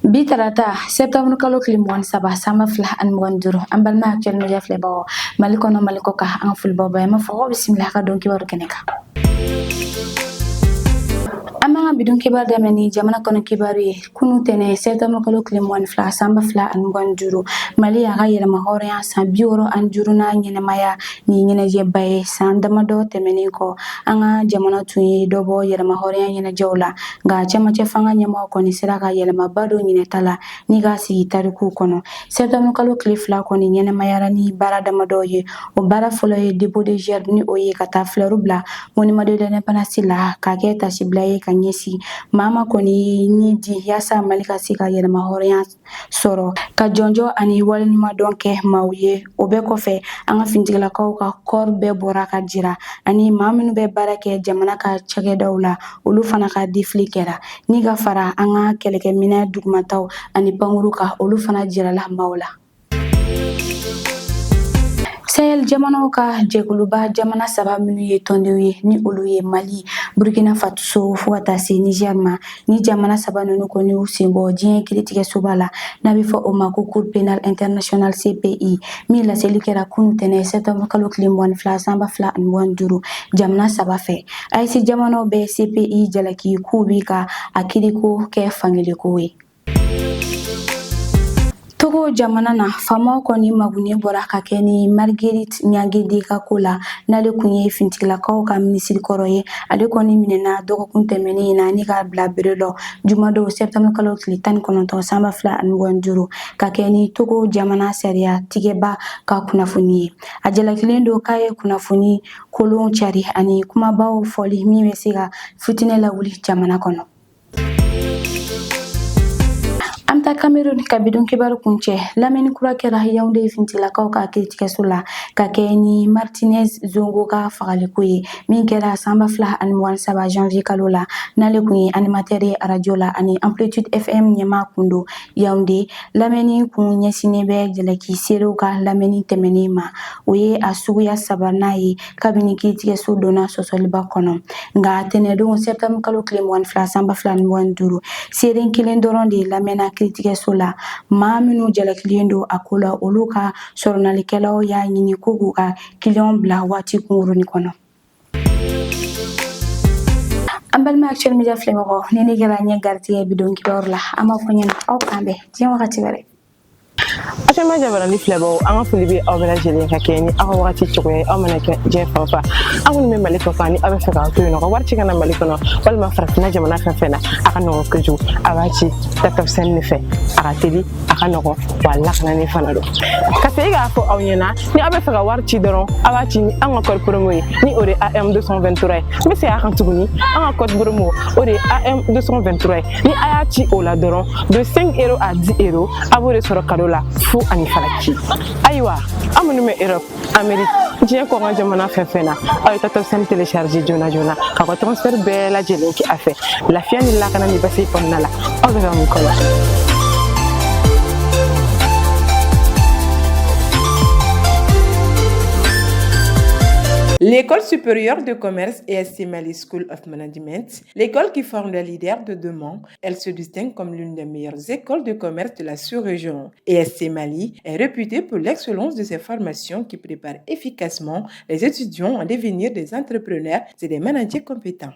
Bi tarata, septembre kalo tile 23, san 2025, an balima Actuel Media filɛbagaw, Mali kɔnɔ, Mali kɔ kan, an ka foli b'aw bɛɛ ye. An b'a fɔ ko bisimila ka don kibaru kɛnɛ kan. An b'an ka bi don kibaru daminɛ ni jamana kɔnɔ kibaru ye. Kunu tɛnɛ, septembre kalo tile 22, san 2025, Mali y'a ka yɛrɛma hɔrɔnya san 65nan ɲɛnamaya ni ɲɛnajɛba ye. San damadɔ tɛmɛnen kɔ, an ka jamana tun ye dɔ bɔ yɛrɛma hɔrɔnya ɲɛnajɛw la, nka cɛmancɛ fanga ɲɛmɔgɔ kɔni sera ka yɛlɛmaba don ɲinɛta la ni k'a sigi tarikuw kɔnɔ. Septembre kalo tile 2 kɔni ɲɛnamayara ni baara damadɔ ye. O baara fɔlɔ ye dépôt de gerbe, ni o ye ka taa flɛriw bila monument de l'indépendance la, k'a kɛ tasibila ye ka ɲɛsin maa ma kɔni ni di yaasa Mali ka se ka yɛrɛma hɔrɔnya sɔrɔ, ka jɔnjɔ ani waleɲumandɔn kɛ maaw ye. O bɛɛ kɔfɛ, an ka finitigilakaw ka corps bɛɛ bɔra ka jira, ani maa minnu bɛ baara kɛ jamana ka cakɛdaw la, olu fana ka défilé kɛra, ni ka fara an ka kɛlɛkɛminɛ dugumataw ani pankuru kan, olu fana jirala maaw la. Sahel jamanaw ka jɛkuluba jamana saba minnu ye tɔndenw ye, ni olu ye Mali, Burkina Faso fo ka taa se Niger ma, ni jamana saba ninnu kɔni y'u sen bɔ diɲɛ kiiritigɛsoba la n'a bɛ fɔ o ma ko Cour pénale internationale, CPI, min laseli kɛra kunu tɛnɛ, septembre kalo tile 22, san 2025, jamana saba fɛ. AES jamanaw bɛ CPI jalaki k'u bi ka a kiiriko kɛ fankelenko ye. Togo jamana na, faamaw kɔni magunnen bɔra ka kɛ ni Marguerite Ɲagede ka ko la, n'ale kun ye finitigilakaw ka minisiri kɔrɔ ye. Ale kɔni minɛna dɔgɔkun tɛmɛnen in na ni k'a bila bere lɔ jumadon, septembre kalo tile 19, san 2025, ka kɛ ni Togo jamana sariya tigɛba ka kunnafoni ye. A jalakilen don k'a ye kunnafoni kolon cari ani kumabaw fɔli min bɛ se ka fitinɛ lawuli jamana kɔnɔ. An bɛ taa Cameroun ka bi don kibaru kuncɛ. Lamɛnni kura kɛra Yaoundé finitigilakaw ka kiiritigɛso la ka kɛ ni Martinez Zongo ka fagaliko ye, min kɛra san 2023 janvier kalo la, n'ale kun ye animateur ye arajo la ani Amplitude FM ɲɛmaa kun don Yaoundé. Lamɛnni kun ɲɛsinnen bɛ jalaki seerew ka lamɛnni tɛmɛnen ma. O ye a suguya sabanan ye kabini kiiritigɛso donna sɔsɔliba kɔnɔ. Nka tɛnɛdon, septembre kalo tile 22, san 2025, seere kelen dɔrɔn de lamɛnna kiiritigɛso la. Maa minnu jalakilen don a ko la, olu ka sɔrɔnalikɛlaw y'a ɲini ko k'u ka kiliyanw bila waati kunkurunnin kɔnɔ. An balima Actuel Media filɛbagaw, ni ne kɛra ɲɛ garijɛgɛ bi don kibaru la, an b'a fɔ ɲɛna aw k'an bɛn diɲɛ wagati wɛrɛ. Actuel Media jabarani filɛbaw, an ka foli bɛ aw bɛɛ lajɛlen ka kɛ ni aw ka wagati cogoya ye. Aw mana kɛ diɲɛ fan o fan, aw minnu bɛ Mali kɔkan, ni aw bɛ fɛ k'aw to yen nɔ ka wari ci ka na Mali kɔnɔ walima farafinna jamana fɛn fɛn na, a ka nɔgɔn kojugu. A b'a ci Taptap Send de fɛ. A ka teli, a ka nɔgɔn, wa a lakananen fana don. Ka segin k'a fɔ aw ɲɛna, ni aw bɛ fɛ ka wari ci dɔrɔn, aw b'a ci ni an ka code promo ye, ni o de ye AM 223 ye. N bɛ segin a kan tuguni, an ka code promo, o de ye AM 223 ye. Ni a y'a ci o la dɔrɔn, de 5 euros à 10 euros, a b'o de sɔrɔ cadeau la fu ani falaki. Ayiwa, an minnu bɛ Europe, Amérique, diɲɛ kɔkan jamana fɛn fɛn na, aw ye Taptap Send télécharger joona joona k'aw ka transfert bɛɛ lajɛlen kɛ a fɛ lafiya ni lakana ni basigi kɔnɔna la. Aw bɛ ka mun kɔnɔ? L'école supérieure de commerce ESC Mali School of Management, l'école qui forme les leaders de demain, elle se distingue comme l'une des meilleures écoles de commerce de la sous-région. ESC Mali est réputée pour l'excellence de ses formations qui préparent efficacement les étudiants à devenir des entrepreneurs et des managers compétents.